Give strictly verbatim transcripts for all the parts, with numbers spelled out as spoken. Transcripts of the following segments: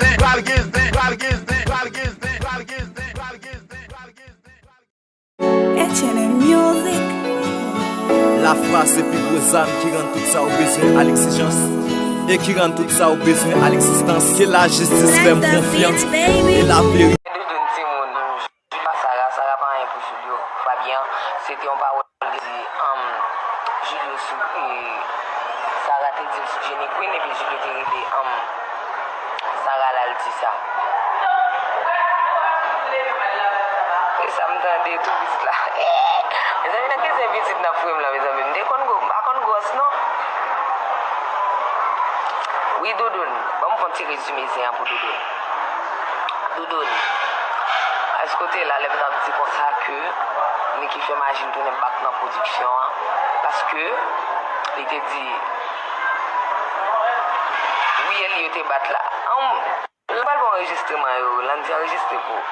zen, pral gen zen, pral gen zen, pral gen zen, pral gen zen, pral gen zen, pral gen zen. H and M Music. Lafwa se pi gwo zam ki rann tout sa w bezwen al egzijans, e ki rann tout sa w bezwen al egzistans. Ke lajistis fè m konfyans, e laverite. Doudoun timoun, Sara, Sara pa anyen pou Julio. Fabien, se te yon pawòl li di, um, Julio sou, e, Sara te di l sou Jenny Queen, epi Julio te rele, um, Sara la, l di sa. E sa m tande tou, pitit la. Mezanmi, nan ki zen pitit n ap foure m la, mezanmi? M te konn gwo, m pa konn gwòs, non. Wi, Doudoun, ban m fè yon ti rezime zen an pou Doudoun. Doudoun, èske w te la lè m t ap di konsa ke Nicky fè Maji tounen bak nan pwodiksyon an? Paske li te di, wi, e li yo te bat la. Ann, nou pral fè anrejistreman yo, Landy, anrejistre pou ou.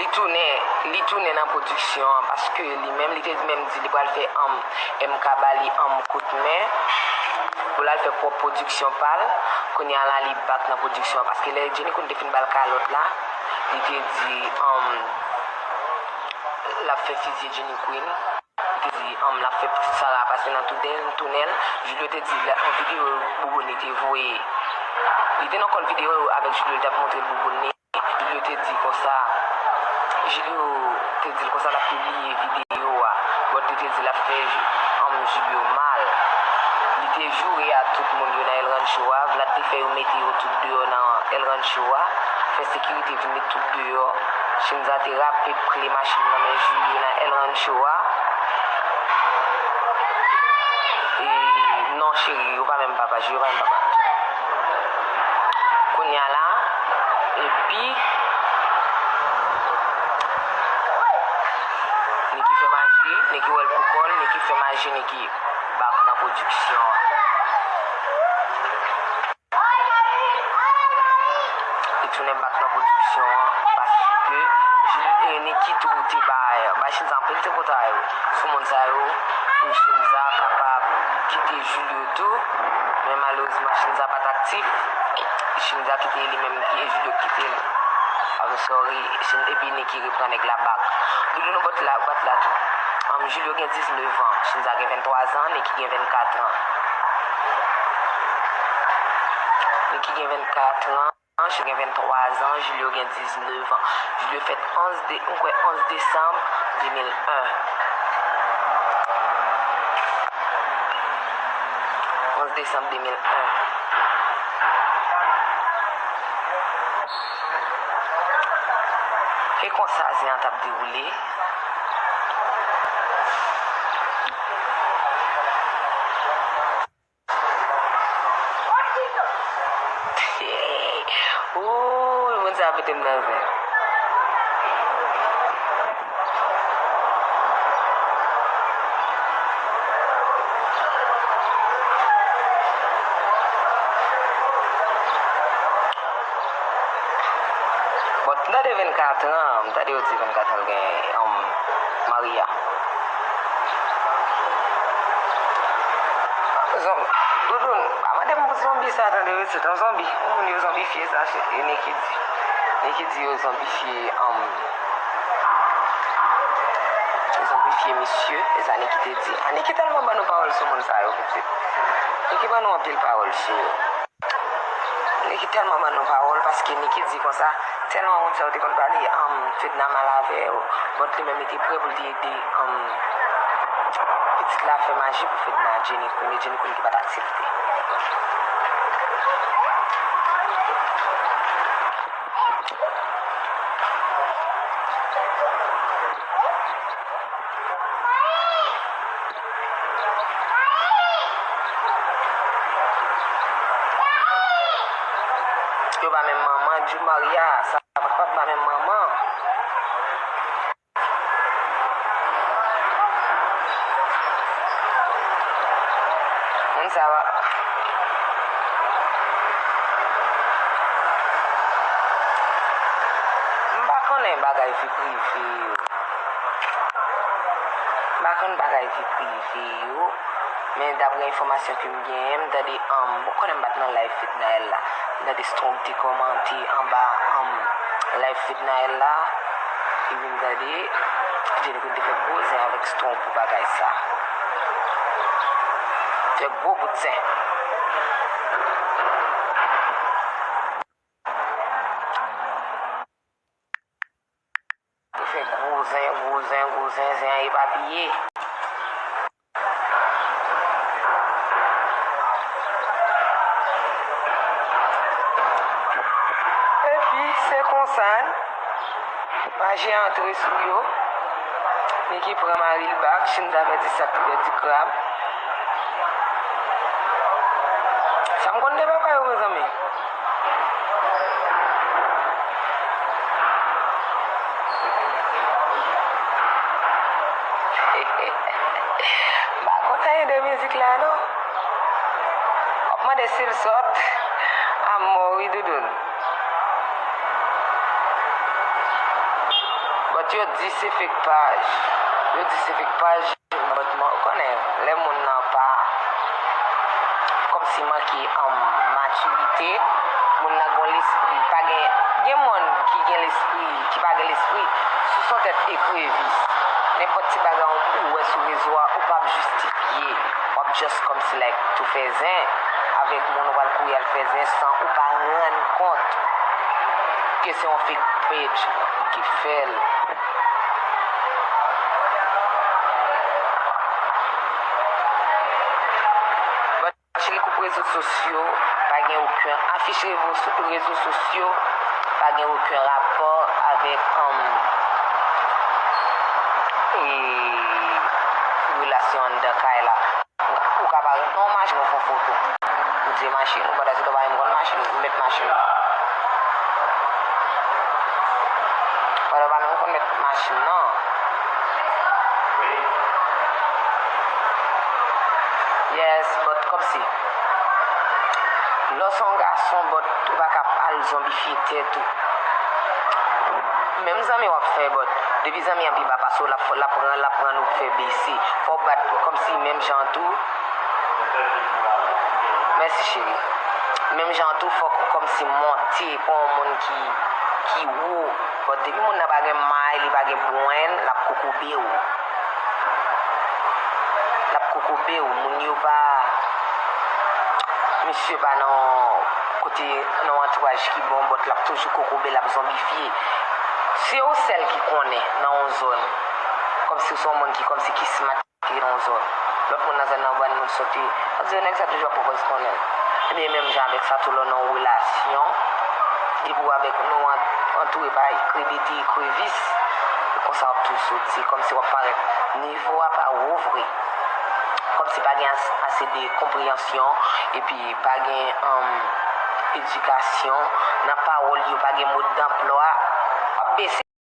Li tounen, li tounen nan pwodiksyon an, paske li menm, li te menm di li pral fè, um, M K ba li, um, kout men pou l al fè pwòp pwodiksyon pa l. Kounye a la, li bak nan pwodiksyon an, paske lè Jenny Queen te fin ba l kalòt la, li te di, um, l ap fè fizye Jenny Queen. Li te di, um, l ap fè pitit Sara pase nan tounèl, tounèl. Julio te di, la, yon videyo bouboun li te voye. Li te nan kòl videyo avèk Julio, li t ap montre l bouboun li. Julio te di konsa, Julio te di l konsa l ap pibliye videyo a. But li te di l ap fè, um, Julio mal. Li te joure a tout moun yo nan El Rancho a. Vlad te fè yo mete yo tout deyò nan El Rancho a. Fè sekirite vin met tout deyò. Shinza te rape kle machin nan men Julio nan El Rancho a. E non, cheri, yo pa menm papa, Julio pa menm papa. Kounye a la, epi Nicky fè maji, Nicky wè l pou kò l, Nicky fè maji, Nicky bak nan pwodiksyon an. Li tounen bak nan pwodiksyon an, paske Jul-, e, Nicky tou te bay, bay Shinza anpil ti kota yo. Sou moun sa yo, pou Shinza kapab kite Julio tou. Men malerezman, Shinza pa t aktif. Shinza kite li menm, e Julio kite l. I'm sorry, Shin-, epi Nicky reprann nèg la bak. Doudoun, ou pa t la, ou pa t la tou. Um, Julio gen diznèf an, Shinza gen venntwa zan, Nicky gen vennkat an. Nicky gen vennkat an, Shinza gen venntwa zan, Julio gen diznèf an. Julio fèt onz de, m kwè onz desanm de mil en. Onz desanm de mil en. E konsa zen an t ap dewoule. Ooh, moun sa a pete m nan zen. Bon, m tande vennkat an, m tande yo di vennkat an l gen, um, Maria. Zon-, Doudoun, pa mande m pou zonbi sa, tande, wi, se yon zonbi. Moun yo zonbifye sa, se, e Nicky di. Nicky di yo zonbifye, um, yo zonbifye misye, e sa Nicky te di. A, Nicky tèlman ban nou pawòl sou moun sa yo, pitit. Nicky ban nou anpil pawòl sou yo. Nicky tèlman ban nou pawòl, paske Nicky di konsa, tèlman moun sa yo te konn pale, um, Fedna mal avè yo, but li menm li te prè pou l te ede, um, pitit la fè maji pou Fedna, Jenny Queen, e Jenny Queen ki pa t aksepte. Yo pa menm manman, Djoumaria, sa pa, pa menm manman. Moun sa va. M pa konnen bagay vi prive yo. M pa konn bagay vi prive yo. Men daprè enfòmasyon ke m genyen, m tande, um, ou konnen m pa t nan live Fednaelle la. M tande Strong te kòmante anba, um, live Fednaelle la. Epi m tande Jenny Queen te fè gwo zen avèk Strong pou bagay sa. Fè gwo bout zen. Yo fè gwo zen, gwo zen, gwo zen, zen an epapiye. Epi, se konsa, maji antre sou yo. Niki pran mari l bak, Chinza pèdi sak, li pèdi krab. Sa m konn de papa yo, mezanmi. M pa konn anyen de mizik la, non. W ap mande si l sòt. A mò, wi, doudoun. But yo di se fake paj. Yo di se fake paj. But mwen konnen, lè moun nan pa kòmsi manke, um, matirite, moun nan gon lespri, pa gen, gen moun ki gen lespri, ki pa gen lespri, sou son tèt ekrevis. Nenpòt ti bagay ou, ou wè sou rezo a, ou p ap jistifye. W ap just kòmsi, like, tou fè zen avèk moun, ou pral kouri al fè zen san ou pa rann kont ke se yon fake page ki fè l. But cheri, koup rezo sosyo, pa gen okenn afich revo-, rezo sosyo, pa gen okenn rapò avèk, um, e, relasyon anndan kay la. Ou ka parèt nan yon machin, ou fè yon foto. Ou di machin, ou pa ta di w pa menm konn machin, ou met machin. Pandan w pa menm konn met machin nan. Yes, but kòmsi. Lè w se yon gason, but ou pa ka al zonbifye tèt ou. Menm zanmi w ap fè, but depi zanmi an pi ba pase w, l ap, l ap rann, l ap rann ou fè bese. Fò w bat kòmsi menm jan tou. Mèsi, cheri. Menm jan tou, fòk ou kòmsi monte pou yon moun ki, ki wo. But depi moun nan pa gen may, li pa gen bwenn, l ap kokobe w. L ap kokobe w. Moun yo pa, misye pa nan kote, nan yon antouraj ki bon, but l ap toujou kokobe, l ap zonbifye. Se ou sèl ki konnen nan yon zòn. Kòmsi w se yon moun ki, kòmsi ki smart. Ki nan yon zòn. Lòt moun nan zòn nan, bann moun soti. Sa vle di nèg sa toujou ap pwopòze konnen l. Ebyen, menm jan avèk sa tou, lè w nan yon relasyon, epi w avèk, nou an-, antoure pa kribiti, krevis, e konsa w ap tou soti, kòmsi w ap parèt nivo a pa wo vre. Kòmsi pa gen as-, ase de konpreyansyon, epi pa gen, um, edikasyon nan pawòl yo, pa gen mo danplwa, w ap bese.